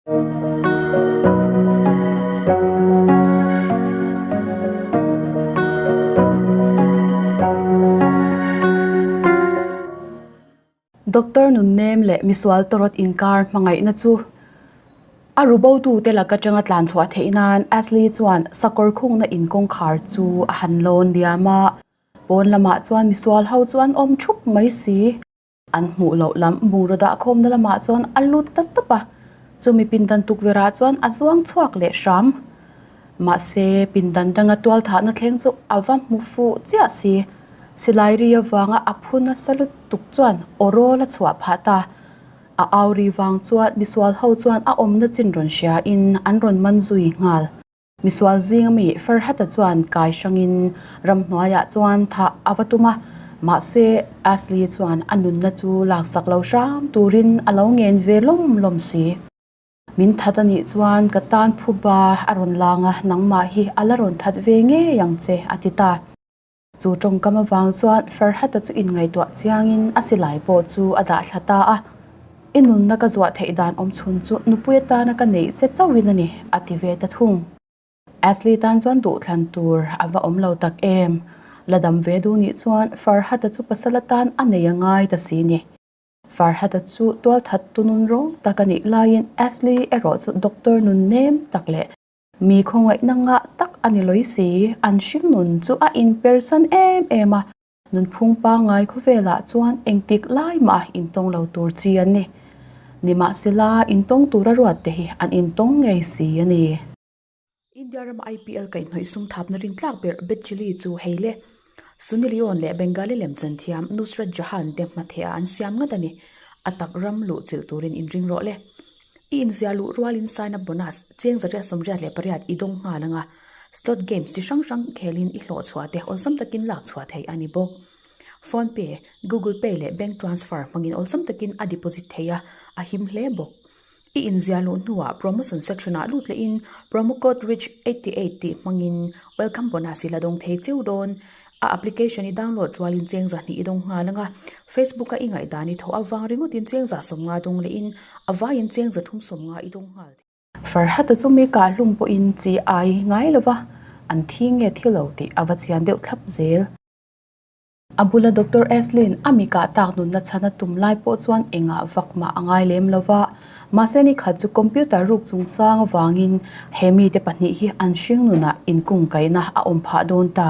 Doctor Nunnem leh misual tawrawt inkar hmangaihna chu a rubotute lak atanga tlan chhuah theih nan Ashley chuan sakawr khungna in kawngkhar chu a han lawn liam a, pawn lamah chuan misual ho chu an awm thup mai si. An hmuh loh lam bungraw dah khawmna lamah chuan a lut ta tawp a, chumi pindan tukverhah chuan a zuang chhuak leh hram. Mahse, pindan danga tualthahna thleng chu a va hmu fuh chiah si. Silai ri avanga a phu nasa lutuk chuan aw rawl a chhuah phah ta. A au ri vang chuan misual ho chuan a awmna chin rawn hriain an rawn man zui nghal. Misual zinga mi Ferhata chuan kai hrangin ramhnuaiah chuan thah a va tum a, mahse Ashley chuan a nunna chu laksak lo hram turin a lo ngen ve lawm lawm si. Min that a nih chuan ka tan phuba a rawn lang a, nangmah hi a la rawn that ve ngei ang che, a ti ta. Chu tawngkam avang chuan Ferhata chu inngaihtuah chiangin a silai pawh chu a dah thla ta a. I nunna ka zuah theih dan awm chhun chu nupui atana ka neih che chauhin a ni, a ti ve ta thung. Ashley tan chuan duhthlan tur a va awm lo tak em? La dam ve duh nih chuan Ferhata chu pasal atan a nei a ngai ta si ni. Ferhata chu tualthat tunun rawng tak a nih laiin Ashley erawh chu doctor nun nem tak leh Mi khawngaihna ngah tak a ni lawi si, an hringnun chu a inpersan em em a, nunphung pangngai khawvelah chuan engtik lai mah intawng lo tur chi an ni. Nimahsela, intawng tura ruat te hi an intawng ngei si a ni. India rama IPL kaihhnawih sum thapna rintlak ber Betchili chu hei le Sunny Leone leh Bengali lemchan thiam Nusrat Jahan te hmatheh ah an siam ngat a ni. A tak ram luh chilh turin inring rawh le. I inziah luh rualin sign up bonus cheng 188 i dawng nghal anga slot games chi hrang hrang khelin i hlawh chhuah te awlsam takin lak chhuah theih a ni bawk. Phone pay, Google Pay leh bank transfer hmangin awlsam takin a deposit theih a, a him hle bawk. I inziah luh hnuah promotion section ah lut lehin promo code rich 88 tih hmangin welcome bonus i la dawng thei cheu dawn. A application i download rualin cheng zahnih i dawng nghal anga Facebook a i ngaihdan i thawh avang ringawtin cheng zah 50 dawng lehin a vaiin cheng 350 i dawng nghal thei. Farhata chu mi kah hlum pawhin chi ai ngai lova an thi nge thi lo tih a va chian deuh thlap zel. A bula Doctor Ashlyn a mi kah tak nunna chhan a tum lai pawh chuan engah vak mah a ngai lem lo va, mahse ni khat chu computer ruk chungchang avangin he mite pahnih hi an hring nunah inkungkaihna a awm phah dawn ta.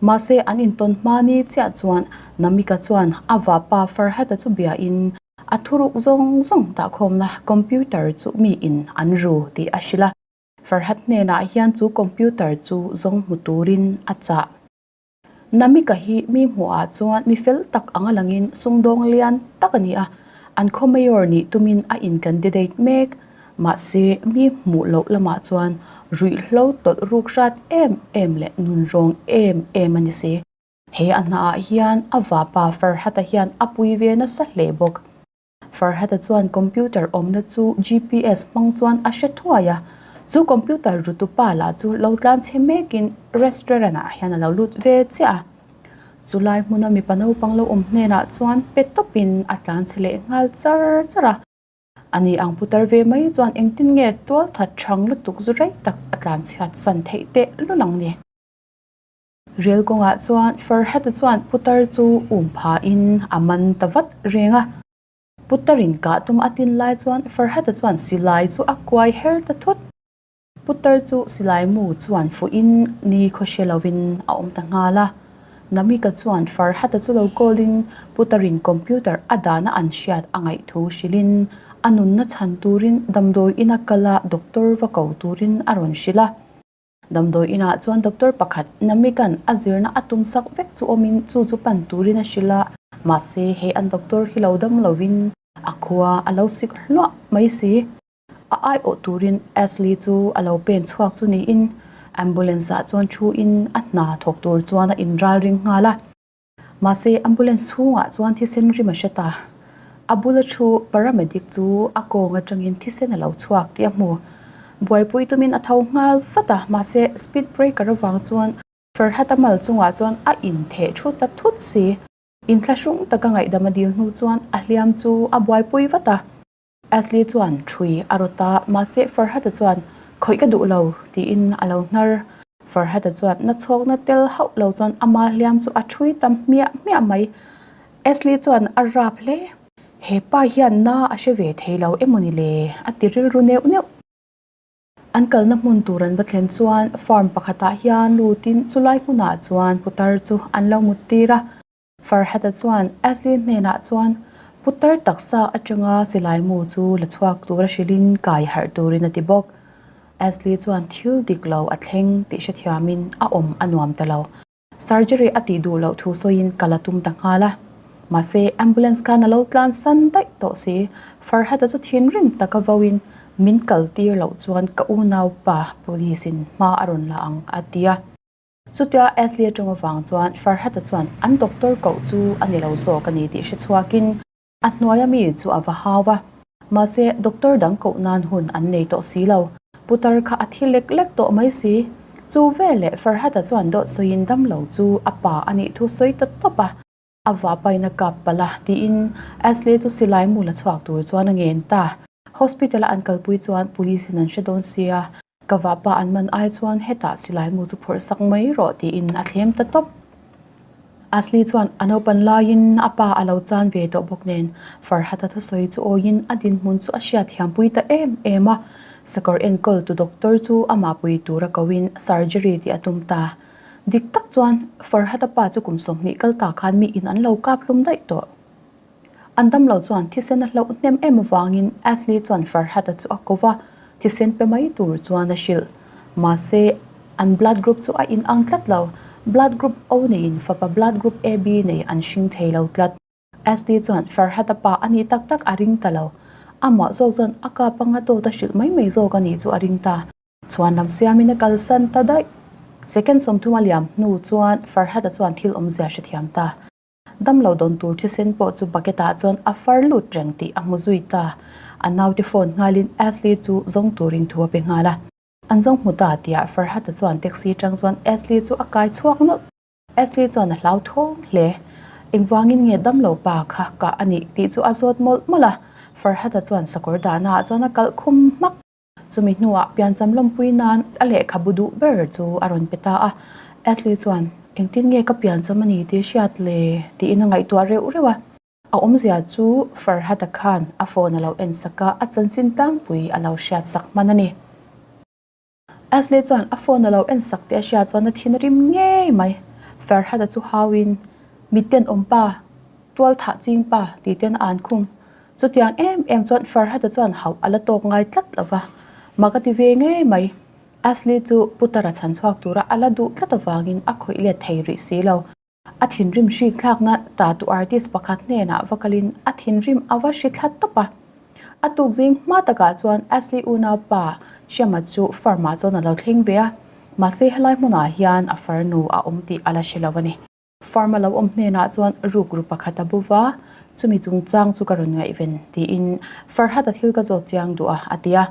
Mahse an intawn hma ni chiah chuan Namika chuan a vapa Farhata chu biain a thuruk zawng zawng dahkhawmna computer chu miin an ru tih a hrilh a, Farhat hnenah hian chu computer chu zawng hmu turin a chah. Namika hi mi hmuhah chuan mi fel tak anga langin sumdawng lian tak a ni a, an khaw mayor nih tumin a in candidate mek. Mahse, mi hmuh loh lamah chuan ruihhlo tawlh ruk hrat em em leh nunrawng em em a ni si. He a hnaah hian a vapa Farhata hian a pui ve nasa hle bawk. Farhata chuan computer awmna chu GPS hmang chuan a hre thuai a, chu computer rutupa lah chu lo tlan chhe mekin restaurant ah hian a lo lut ve chiah a. Chulai hmuna mipa naupang lo awm hnenah chuan pe tawpin a tlan chhe leh nghal char char a. Ani ang putar ve mai chuan engtin nge tual that thang lutuk zu rei tak a tlan chhiat san theih teh lul ang ni. Rel kawngah chuan Farhata chuan putar chu um phahin a man ta vat reng a. Putarin kah tum a tin lai chuan Farhata chuan silai chu a kuai her ta thut. Putar chu silai mu chuan fuhin ni khaw hre lovin a awm ta nghal a. Namika chuan Farhata chu lo call-in putarin computer a dahna an hriat a ngaih thu hrilhin a nunna chhan turin damdawi ina kala doctor va ko turin a rawn hrilh a. Damdawi inah chuan doctor pakhat Namikan a zirna a tum sak vek chu awmin chu chu pan turin a hrilh a, mahse he an doctor hi lo dam lovin a khua a lo sik hluah mai si. A aiawh turin Ashley chu a lo pen chhuak chu niin ambulance ah chuan thu in a hna thawk tur chuan a inralring nghal a. Mahse, ambulance chhungah chuan thisen rim a hre ta. A bula thu paramedic chu a kawng atangin thisen a lo chhuak tih a hmu. Buaipui tumin a tho nghal vat a, mahse speed breaker avang chuan Farhat a mal chungah chuan a intheh thu ta thut si. Inthlahrung taka ngaihdam a dil hnu chuan a hliam chu a buaipui vat a. Ashley chuan ṭhui a rawt a, mahse Farhad-a chuan, Khawih ka duh lo, tiin a lo hnar. Farhad-a chuan na chhawkna tel hauh lo chuan ama hliam chu a ṭhui ta hmiah hmiah mai. Ashley chuan a rap hle. He pa hian na a hre ve thei lo emaw ni le? a ti rilru neuh neuh. An kalna hmun tur an va thlen chuan farm pakhatah hian lutin chulai hmunah chuan putar chu an lo mut tir a. Farhad-a chuan Ashley hnenah chuan putar taksa atanga silai mu chu la chhuak tura hrilhin kai harh turin a ti bawk. Ashley chuan thil dik lo a thleng tih hrethiamin a awm a nuam ta lo. Surgery a tih duh loh thu sawiin ka la tum ta nghal a. Mahse, ambulance khan a lo tlan san daih tawh si. Farhad-a chu thinrim taka vauin min kal tir loh chuan ka unaupa police in hma a rawn la ang a ti a. Chutia Ashley atang avang chuan Farhad-a chuan an doctor koh chu a ni lo zawk a ni tih hre chhuakin A hnuaia mi chu a va hau a, mahse doctor dang koh nan hun an nei tawh si lo. Putar kha a thi lek lek tawh mai si. Chu veleh Farhad-a chuan dawt sawiin damlo chu a pa a nih thu sawi ta tawp a, a vapain a kap palh a tiin Ashley chu silai mu la chhuak tur chuan a ngen ta. Hospital-a an kalpui chuan police in an hre dawn sia, Ka vahpa an man ai chuan hetah silai mu chu phawrh sak mai rawh tiin a thlem ta tawp. Asli chuan a naupan laiin a pa a lo chan ve tawh bawk nen Farhata thusawi chu awiin a dinhmun chu a hriatthiampui ta em em a. Sakawr enkawl tu doctor chu amah pui tura koin surgery tih a tum ta. Dik tak chuan Farhata pa chu kum 20 kal ta khan mi in an lo kap hlum daih tawh. An damlo chuan thisen a hlauh hnem em avangin Ashley chuan Farhad-a chu a ko va, thisen pe mai tur chuan a hrilh. Mahse, an blood group chu a inang tlat lo. Blood group O neiin fapa blood group AB nei an hring thei lo tlat. Ashley chuan Farhad-a pa a nih tak tak a ring ta lo. Amah zawk chuan a kap anga dawt a hrilh mai mai zawk a nih chu a ring ta. Chhuan lam siamin a kalsan ta daih. Second 30 a liam hnu chuan Farhad-a chuan thil awmzia hrethiam ta. Damlo dawn tur thisen pawh chu bucket ah chuan a far lut reng tih a hmu zui ta. A naute phone nghalin Ashley chu zawng turin thu a pe nghal a. An zawng hmu ta tiah Farhata chuan taxi tang chuan Ashley chu a kai chhuak nawlh. Ashley chuan a hlauthawng hle. Engvangin nge damlo pa kha kah a nih tih chu a zawt mawlh mawlh a. Farhata chuan sakawr dahna ah chuan a kalh khum hmak. Chumi hnuah piancham lawmpui nan a lehkhabu duh ber chu a rawn pe ta a. Ashley chuan, Engtin nge ka piancham a ni tih hriat le? tiin a ngaihtuah reuh reuh a. A awmzia chu Farhata khan a phone a lo en sak a, a chanchin tlangpui a lo hriat sak hman a ni. Ashley chuan a phone a lo en sak tih a hriat chuan a thin a rim ngei mai. Farhata chu hauin, Mitten awm pa, tual thah ching pa tih ten a an khum. Chutiang em em chuan Farhata chuan hauh a la tawk ngai tlat lo va, mak a ti ve ngei mai. Ashley chu Putara chhan chhuak tura a la duh tlat avangin a khawih let thei rih si lo. A thinrim hrik thlakna tatu artist pakhat hnenah va kalin a thinrim a va hri thla tawp a. A tukzing hma takah chuan Ashley unaupa Shyama chu farm-ah chuan a lo thleng ve a, mahse helai hmunah hian a farnu a awm tih a la hre lo a ni. Farm a lo awm hnenah chuan rukru pakhat a bu va, chumi chungchang chu ka rawn ngaihven tiin Farhata thil ka zawt chiang duh a, a ti a.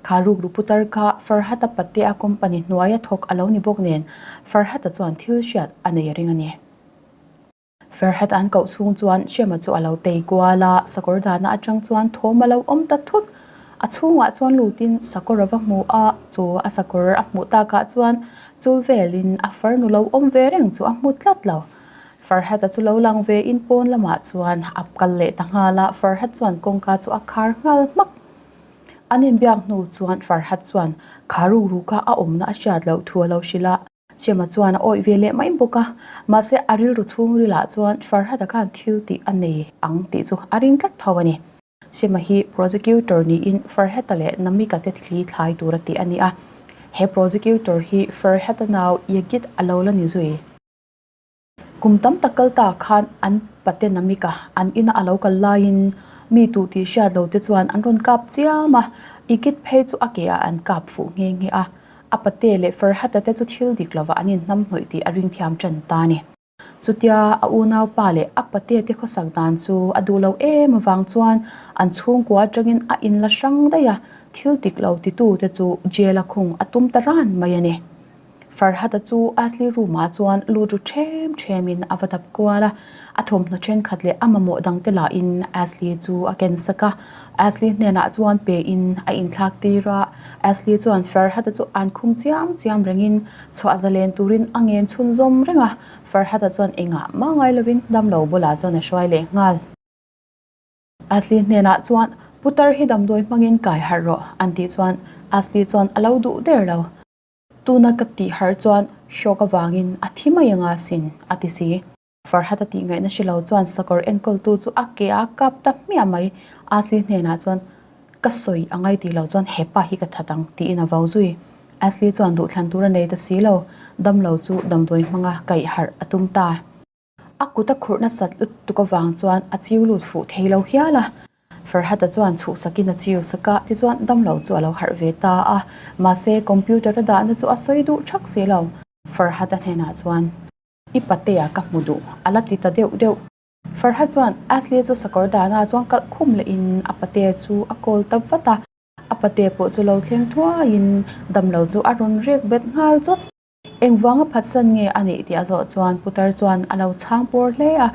Kha rukru putar kha Farhata patea company hnuaia thawk a lo ni bawk nen Farhata chuan thil hriat a nei a ring a ni. Farhat an koh chhung chuan Shyama chu a lo tei kual a, sakawr dahna atang chuan thawm a lo awm ta thut. A chhungah chuan lutin sakawr a va hmu a, chu a sakawr a hmuh takah chuan chul velin a farnu lo awm ve reng chu a hmu tlat lo. Farhat-a chu lo lang ve in pawn lamah chuan a kal leh ta nghal a, Farhat chuan kawngka chu a khar nghal hmak. An inbiak hnu chuan Farhat chuan kha rukru kha a awmna a hriat loh thu a lo hrilh a, Shyama chuan a awih ve leh mai bawk a, mahse a rilru chhungrilah chuan Farhat-a khan thil tih a nei ang tih chu a ring tlat tho a ni. Shyama hi prosecutor niin Farheta leh Namika te thli thlai tura tih a ni a. He prosecutor hi Farheta nau Yegit a lo la ni zui. Kum tam tak kal ta khan an pate Namika an ina a lo kal laiin mi tuh tih hriat lo te chuan an rawn kap chiam a, Yegit phei chu a ke ah an kap fuh nghe nghe a. A pate leh Farheta te chu thil dik lovah an inhnamhnawih tih a ring thiam tan ta a ni. Chutia a unaupa leh a pate te khawsak dan chu a duh lo em avang chuan an chhungkua atangin a inla hrang daih a, thil dik lo titu te chu jail a khung a tum ta ran mai a ni. Farhata chu Ashley room ah chuan lut ru ṭhem ṭhem in a va dap kual a, a thawmhnaw ṭhenkhat leh a mamawh dang te lah in Ashley chu a ken sak a. Ashley hnenah chuan pe in a inthlak tir a, Ashley chuan Farhata chu an khum chiam chiam reng in chhuah zalen turin a ngen chhunzawm reng a, Farhata chuan engah mah ngai lovin damlo bulah chuan a hruai leh nghal. Ashley hnenah chuan putar hi damdawi hmangin kai harh rawh an tih chuan Ashley chuan a lo duh der lo. Tuna ka tih harh chuan shock avangin a thi mai anga sin a ti si. Farhat a tih ngaihna hre lo chuan sakawr enkawltu chu a ke a kap ta hmiah mai. Ashley hnenah chuan ka sawi a ngai tih lo chuan hepa hi ka that ang tiin a vau zui. Ashley chuan duhthlan tur a nei ta si lo. Damlo chu damdawi hmanga kaih harh a tum ta. A kut a khurh nasat lutuk avang chuan a chiu lut fuh thei lo hial a. Farhata chuan chhuhsakin a chiu sak a, tichuan damlo chu a lo harh ve ta a. Mahse, computer a dahna chu a sawi duh thak si lo. Farhata hnenah chuan, I patea ka hmu duh, a la ti ta deuh deuh. Farhat chuan Ashley chu sakawr dahna chuan kalh khum lehin a patea chu a call ta vat a. A patea pawh chu lo thleng thuaiin damlo chu a rawn rek bet nghal chawt. Engvanga phatsan nge a nih tih a zawh chuan putar chuan a lo chhang pawr hle a,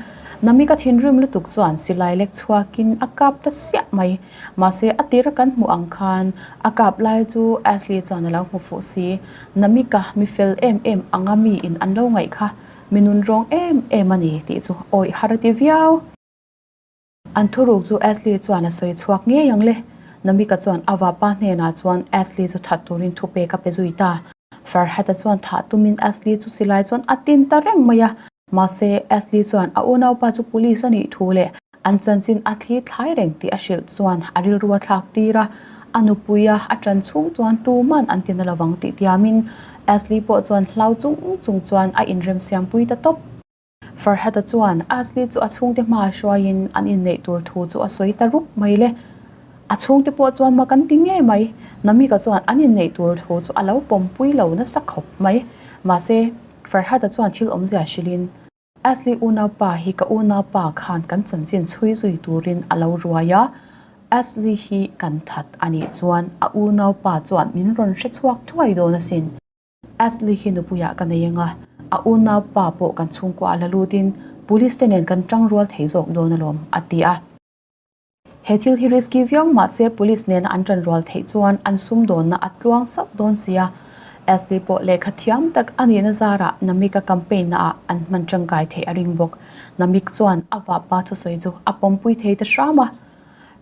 Namika thinrim lutuk chuan silai lek chhuakin a kap ta siah mai. Mahse a tira kan hmuh ang khan a kap lai chu Ashley chuan a lo hmu fuh si. Namika mi fel em em anga miin an lo ngaih kha mi nunrawng em em a ni tih chu awih har a ti viau. An thuruk chu Ashley chuan a sawi chhuak ngei ang le. Namika chuan a vapa hnenah chuan Ashley chu that turin thupek a pe zui ta. Farhata chuan thah tumin Ashley chu silai chuan a tin ta reng mai a. Mahse, Ashley chuan a unaupa chu police a nih thu leh an chanchin a thli thlai reng tih a hrilh chuan a rilru a thlak tir a. A nupuia a ṭan chhung chuan tuman an ti na lovang tih tiamin Ashley pawh chuan hlau chung chung chuan a inremsiampui ta tawp. Farhata chuan Asli chu a chhungte hma hruaiin an inneih tur thu chu a sawi ta rup mai le. A chhungte pawh chuan mak an ti ngei mai. Namika chuan an inneih tur thu chu a lo pawmpui lo nasa khawp mai. Mahse, Farhata chuan thil awmzia hrilhin, Asli unaupa hi ka unaupa khan kan chanchin chhui zui turin a lo ruai a, Asli hi kan that a nih chuan a unaupa chuan min rawn hrechhuak thuai dawn asin. Ashley hi nupuiah ka nei anga, a unaupa pawh kan chhungkua a la lutin police te nen kan tang rual thei zawk dawn alawm, a ti a. He thil hi risky viau mahse police nena an tan rual theih chuan an sumdawnna a tluang sauh dawn sia. Ashley pawh lehkha thiam tak a nihna zarah Namik-a campaign naah an hman tangkai theih a ring bawk. Namik chuan a vahpa thusawi chu a pawmpui thei ta hram a.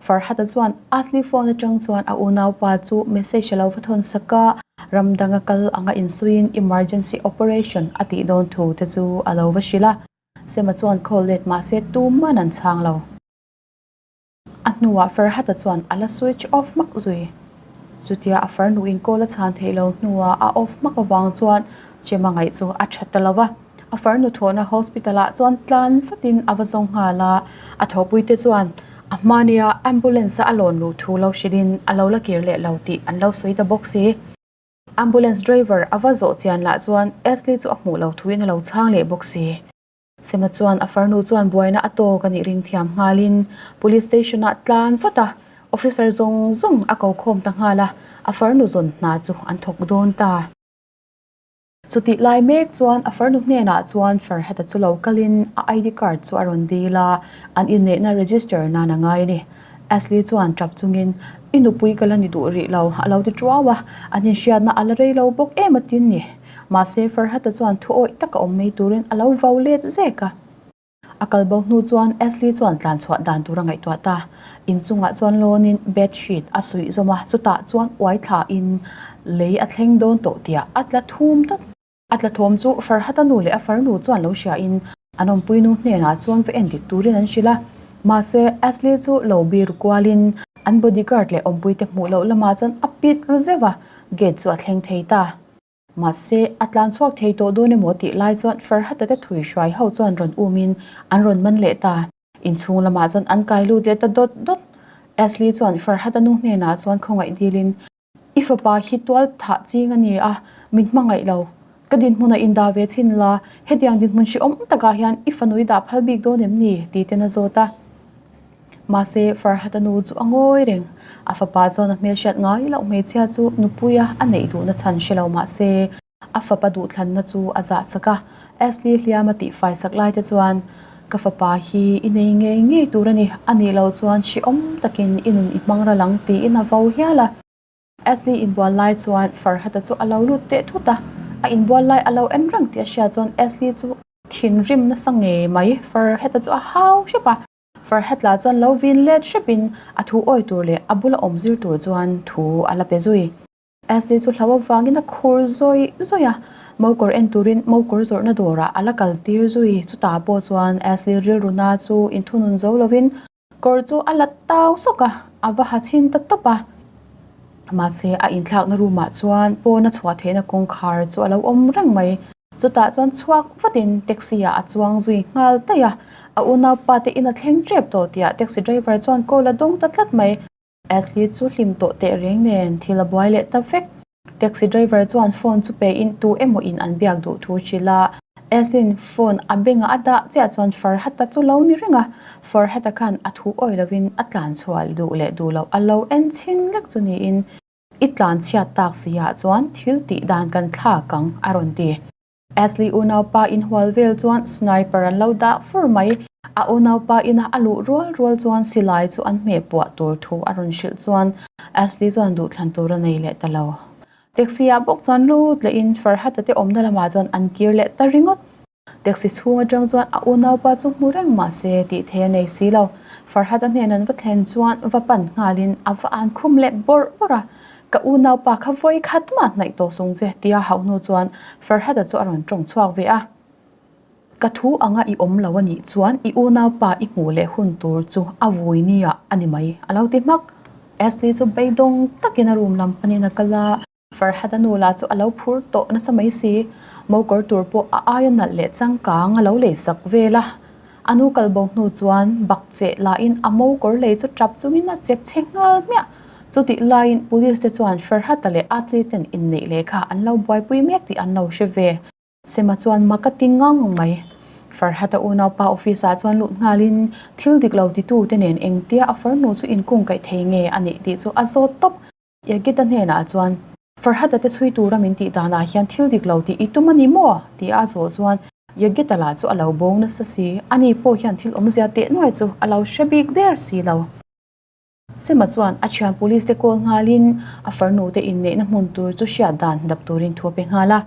Farhata chuan Ashley phone atang chuan a unaupa chu message a lo va thawn sak a, ram danga kal anga insuiin emergency operation a tih dawn thu te chu a lo va hrilh a. Sema chuan call let mahse tuman an chhang lo. A hnuah Farhata chuan a la switch off hmak zui. Chutia a farnuin call a chhan theih lo hnuah a off hmak avang chuan Chema ngaih chu a tha ta lo va. A farnu thawhna hospital ah chuan tlan vatin a va zawng nghal a, a thawhpuite chuan a hmania ambulance a a lawn luh thu lo hrilhin a lo la kir leh lo tih an lo sawi ta bawk si. Ambulance driver a va zawh chian lah chuan Ashley chu a hmuh lo thuin a lo chhang leh bawk si. Sema chuan a farnu chuan buaina a tawk a nih ring thiam nghalin police station ah tlan vat a, officer zawng zawng a ko khawm ta nghal a, a farnu zawn hna chu an thawk dawn ta. Chutih lai mek chuan a farnu hnenah chuan Farhata chu lo kalin a ID card chu a rawn dil a, an inneihna register nan a ngai a ni. Ashley chuan tap chungin, I nupui ka la ni duh rih lo, a lo ti tuau a, an inhriatna a la rei lo bawk em a tin ni. Mahse Farhata chuan thu awih taka awm mai turin a lo vau let zek a. A kal bo hnu chuan Ashley chuan tlan chhuah dan tur a ngaihtuah ta. Inchungah chuan lawnin bed sheet a suih zawm a, chutah chuan uai thlain lei a thleng dawn tawh tiah a tla thum tawp. A tla thawm chu Farhata nu leh a farnu chuan lo hriain an awmpuinu hnenah chuan va en dik turin an hrilh a. Mahse, Ashley chu lo bir kualin an bodyguard leh awmpuite hmuh loh lamah chuan a pit ru zeuh a, gate chu a thleng thei ta. Mahse, a tlan chhuak thei tawh dawn emaw tih lai chuan Farhata te thui hruai ho chuan rawn umin an rawn man leh ta. Inchhung lamah chuan an kai lut leh ta dawt dawt. Ashley chuan Farhata nu hnenah chuan khawngaih dilin, I fapa hi tual thah ching a ni a, min hmangaih lo. Ka dinhmunah indah ve chhin la, hetiang dinhmun hrehawm takah hian i fanui dah phal bik dawn em ni? tih ten a zawt a. Mahse, Farhata nu chu a ngawi reng. A fapa chuan a hmelhriat ngai loh hmeichhia chu nupuia a neih duhna chhan hre lo mahse, A fapa duhthlanna chu a zah sak a, Ashley hliam a tihfai sak lai te chuan, Ka fapa hi i nei ngei ngei tur a ni, a nih loh chuan hrehawm takin i nun i hmang ral ang tiin a vo hial a. Ashley inbual lai chuan Farhata chu a lo lut teh thut a, a inbual lai a lo en reng tih a hriat chuan Ashley chu thinrim nasa ngei mai. Farhata chu a hau hrep a, Farhat lah chuan lo vin let hrepin a thu awi tur leh a bula awm zir tur chuan thu a la pe zui. Ashley chu hlau avangin a khur zawih zawih a, mokawr en turin mokawr zawrhna dawrah a la kal tir zui. Chutah pawh chuan Ashley rilru na chu inthunun zo lovin kawr chu a la tau sawk a, a va ha chhin ta tawp a. Mahse a inthlakna room ah chuan pawn a chhuah theihna kawngkhar chu a lo awm reng mai. Chutah chuan chhuak vatin taxi ah a chuang zui nghal daih a, a unaupa te in a thleng tep tawh tih ah taxi driver chuan call a dawng ta tlat mai. Ashley chu hlim tawh teh reng nen thil a buai leh ta vek. Taxi driver chuan phone chu pe in tu emaw in an biak duh thu hrilh a. Ashley-in phone a bengah a dah chiah chuan Farhata chu lo ni reng a. Farhata khan a thu awi lovin a tlan chhuah duh leh duh loh a lo en chhin lek chu niin i tlan chhiat tak si ah chuan thil tih dan kan thlak ang a rawn ti. Ashley unaupa inhual vel chuan sniper an lo dah fur mai. A unaupa ina a luh rual rual chuan silai chu an hmeh puah tur thu a rawn hrilh chuan Ashley chuan duhthlan tur a nei leh ta lo. Taxi ah bawk chuan lut lehin Farhata te awmna lamah chuan an kir leh ta ringawt. Taxi chhung atang chuan a unaupa chu hmu reng mah se tih thei a nei si lo. Farhata hnen an va thlen chuan va pan nghalin a va an khum leh bawrh bawrh a. Ka unaupa kha vawi khat mah hnaih tawh sung che tia hauh hnu chuan Farhada chu a rawn tawng chhuak ve a. Ka thu anga i awm lo a nih chuan i unaupa i hmuh leh hun tur chu a vui nia a ni mai a lo ti hmak. Ashley chu beidawng takin a room lam panin a kal a. Farhada nu lah chu a lo phur tawh nasa mai si. Mokawr tur pawh a aia nalh leh changkang a lo lei sak vel a. A nu kal bo hnu chuan bak cheh lahin a mokawr lei chu tap chungin a chep chhe nghal hmiah. Chutih laiin police te chuan Farhata leh Atli ten inneih lehkha an lo buaipui mek tih an lo hre ve. Sema chuan mak a ti ngang mai. Farhata unaupa office ah chuan lut nghalin thil dik lo titu te nen engtia a farnu chu inkungkaih thei nge a nih tih chu a zawt tawp. Yagita hnenah chuan, Farhata te chhui tura min tih danah hian thil dik lo tih i tum a ni maw? tih a zawh chuan Yagita lah chu a lo bo nasa si, ani pawh hian thil awmzia teh nuai chu a lo hre bik der si lo. Sema chuan a thian police te call nghalin a farnu te inneihna hmun tur chu hriat dan dap turin thu a pe nghal a.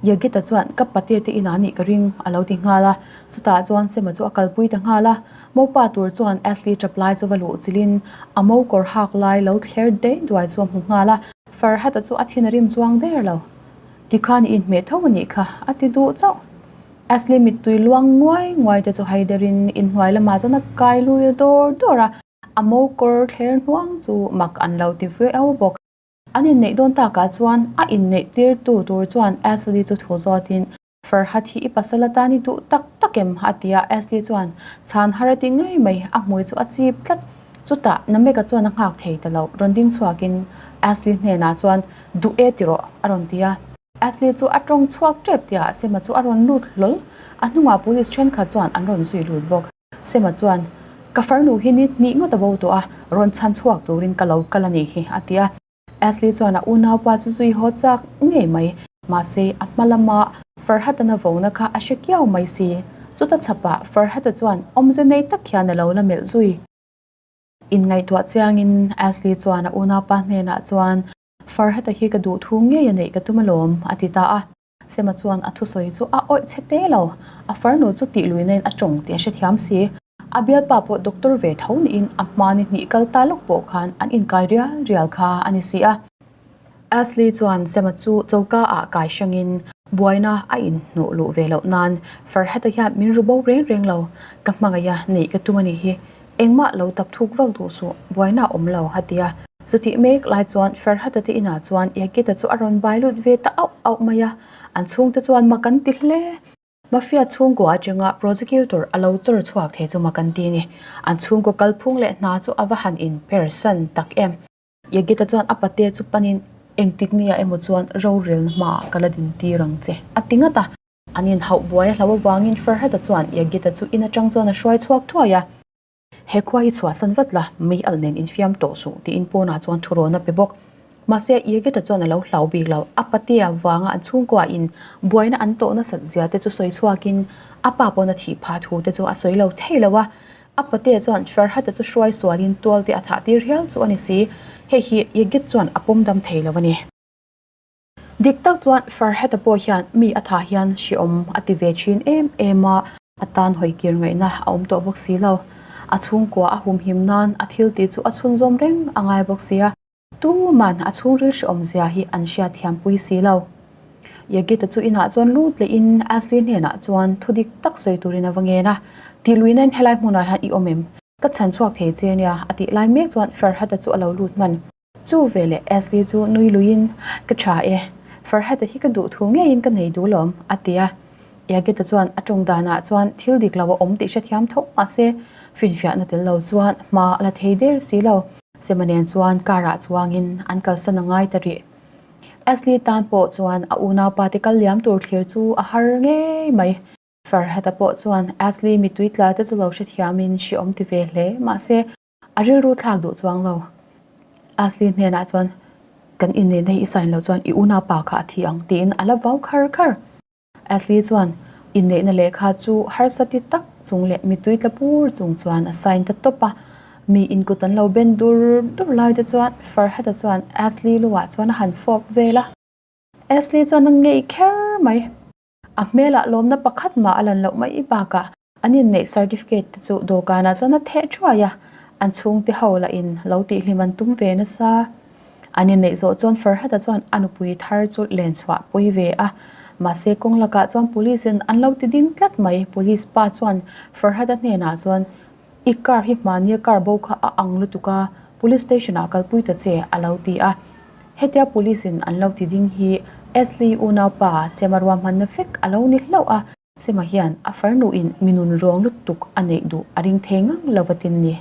Yagita chuan ka pate te inah nih ka ring a lo ti nghal a, chutah chuan Sema chu a kalpui ta nghal a. Mopa tur chuan Ashley tap lai chu va luh chilhin a mo kawr hak lai lo thler daih duai chu a hmu nghal a. Farhata chu a thin a rim chuang der lo. Tikhan i inhmeh tho a nih kha a ti duh chauh. Ashley mittui luang nguai nguai te chu haiderin inhnuai lamah chuan a kai lui dawr dawr a, a mo kawr thler hnuang chu mak an lo ti viau bawk. An inneih dawn takah chuan a inneih tirtu tur chuan Ashley chu thu zawtin, Farhat hi i pasal atan i duh tak tak em? a ti a, Ashley chuan chhan har a ti ngei mai, a hmui chu a chip tlat. Chutah Nameka chuan a nghak thei ta lo, rawn ding chhuakin Ashley hnenah chuan, Duh e ti rawh, a rawn ti a. Ashley chu a tawng chhuak tep tihah Sema chu a rawn lut hlawl, a hnungah police thenkhat chuan an rawn zui lut bawk. Sema chuan, Ka farnu hi ni hnih ngawt a bo tawh a, rawn chhan chhuak turin ka lo kal a nih hi, a ti a. Ashley chuan a unaupa chu zui haw chak ngei mai. Mahse, a hma lama Farhata-na vona kha a hre kiau mai si. Chuta chhapah Farhata chuan awmze nei tak hian a lo la melh zui. Inngaihtuah chiangin Ashley chuan a unaupa hnenah chuan, Farhata hi ka duh thu ngei a neih ka tum alawm, a ti ta a. Sema chuan a thusawi chu a awih chhe te lo, a farnu chu tih luihnain a tawng tih a hrethiam si. A bialpa pawh doctor ve tho niin a hma ni hnih kal ta lawk pawh khan an inkai rial rial kha a ni si a. Ashley chuan Sema chu choka ah kai hrangin buaina a inhnuh luh ve loh nan Farhata hian min ru bo reng reng lo, ka hmangaih a neih ka tum a nih hi. Engmah lo tap thuk vak duh suh, buaina a awm lo, a ti a. Chutih mek lai chuan Ferhata te inah chuan Yagita chu a rawn bai lut ve ta auh auh mai a, an chhungte chuan mak an ti hle. Mafia chhungkua atanga prosecutor a lo chawr chhuak thei chu mak an ti a ni. An chhungkaw kalphung leh hna chu a va han inpersan tak em. Yagita chuan a pate chu panin engtik nia emaw chuan rorelna hmaah ka la din tir ang che, a ti ngat a. An inhauh buai a hlau avangin Farhada chuan Yagita chu in atang chuan a hruai chhuak thuai a. He khua hi chhuahsan vat la, mei alh nen infiam tawh suh, tiin pawnah chuan thurawn a pe bawk. Mahse, Yegeta chuan a lo hlau bik lo. A patea vanga an chhungkua in buaina an tawh nasat zia te chu sawi chhuakin a pa pawn a thih phah thu te chu a sawi lo thei lo a. A patea chuan Farhata chu hruai sualin tual te a thah tir hial chu a ni si. Hei hi Yegit chuan a pawm dam thei lo a ni. Dik tak chuan Farhata pawh hian mi a thah hian hreawm a ti ve thin em em a. A tan hawi kir ngaihna a awm tawh bawk si lo. A chhungkua a humhim nan a thil tih chu a chhunzawm reng a ngai bawk si a. Tuman a chhungril hrehawm zia hi an hriat thiam pui si lo. Yagita chu inah chuan lut lehin Ashley hnenah chuan thu dik tak sawi turin a va ngen a, Tih luihnain helai hmunah hian i awm em? Ka chhan chhuak thei che nia, a tih lai mek chuan Farhata chu a lo lut hman. Chu veleh Ashley chu nui luiin, Ka tha e, Farhata hi ka duh thu ngeiin ka nei duh lawm, a ti a. Yagita chuan a tawng danah chuan thil dik lo a awm tih hrethiam tho mahse finfiahna tel lo chuan hma a la thei der si lo. Sema nen chuan car ah chuangin an kalsan a ngai ta rih. Ashley tan pawh chuan a unaupa te kal liam tur thlir chu a har ngei mai. Farhata pawh chuan Ashley mittui tla te chu lo hrethiamin hreawm ti ve hle mahse a rilru thlak duh chuang lo. Ashley hnenah chuan kan inneihna hi i sign loh chuan i unaupa kha a thi ang tiin a la vau khar khar. Ashley chuan inneihna lehkha chu harsa ti tak chung leh mittui tla pur chung chuan a sign ta tawp a. Mi inkut an lo ben dur dur lai te chuan Farhata chuan Ashley luah chuan a han fawp vel a. Ashley chuan a ngei kher mai. A hmelah lawmna pakhat mah a lan loh mai bakah an inneih certificate te chu dawhkanah chuan a theh thuai a, an chhungte ho lahin lo tihhlim an tum ve nasa. An inneih zawh chuan Farhata chuan a nupui thar chu len chhuah pui ve a, mahse kawng lakah chuan police in an lo ti ding tlat mai. Police pa chuan Farhata hnenah chuan, I car hi hmahnia car bo kha a ang lutuk a, police station ah kalpui ta che, a lo ti a. Hetia police in an lo ti ding hi Ashley unaupa Sema ruahmanna vek a lo ni hlauh a, Sema hian a farnu in mi nun ruang lutuk a neih duh a ring thei ngang lo va tin ni.